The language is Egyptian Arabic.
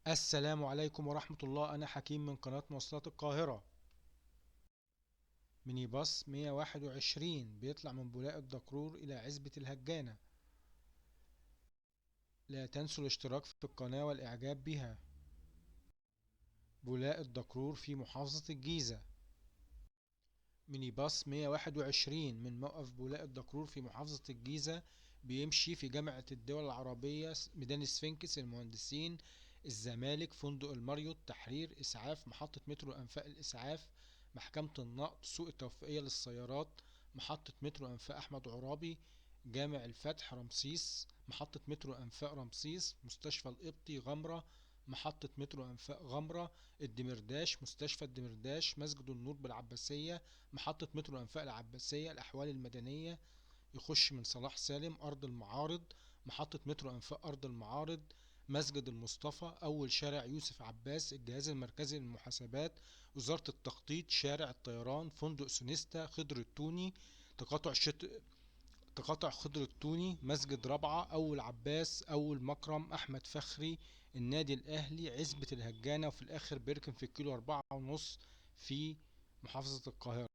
السلام عليكم ورحمة الله. أنا حكيم من قناة مواصلات القاهرة. ميني باص 121 بيطلع من بولاق الدكرور إلى عزبة الهجانة. لا تنسوا الاشتراك في القناة والإعجاب بها. بولاق الدكرور في محافظة الجيزة. ميني باص 121 من موقف بولاق الدكرور في محافظة الجيزة بيمشي في جامعة الدول العربية، ميدان سفنكس، المهندسين، الزمالك، فندق الماريوت، تحرير، إسعاف، محطة مترو أنفاق الإسعاف، محكمة النقض، سوق التوفيقية للسيارات، محطة مترو أنفاق أحمد عرابي، جامع الفتح، رمسيس، محطة مترو أنفاق رمسيس، مستشفى القبطي، غمرة، محطة مترو أنفاق غمرة، الدمرداش، مستشفى الدمرداش، مسجد النور بالعباسية، محطة مترو أنفاق العباسية، الأحوال المدنية، يخش من صلاح سالم، أرض المعارض، محطة مترو أنفاق أرض المعارض، مسجد المصطفى، أول شارع يوسف عباس، الجهاز المركزي للمحاسبات، وزارة التخطيط، شارع الطيران، فندق سونيستا، خضر التوني، تقاطع خضر التوني، مسجد رابعة، أول عباس، أول مكرم، أحمد فخري، النادي الأهلي، عزبة الهجانة، وفي الآخر بيركن في الكيلو 4.5 في محافظة القاهرة.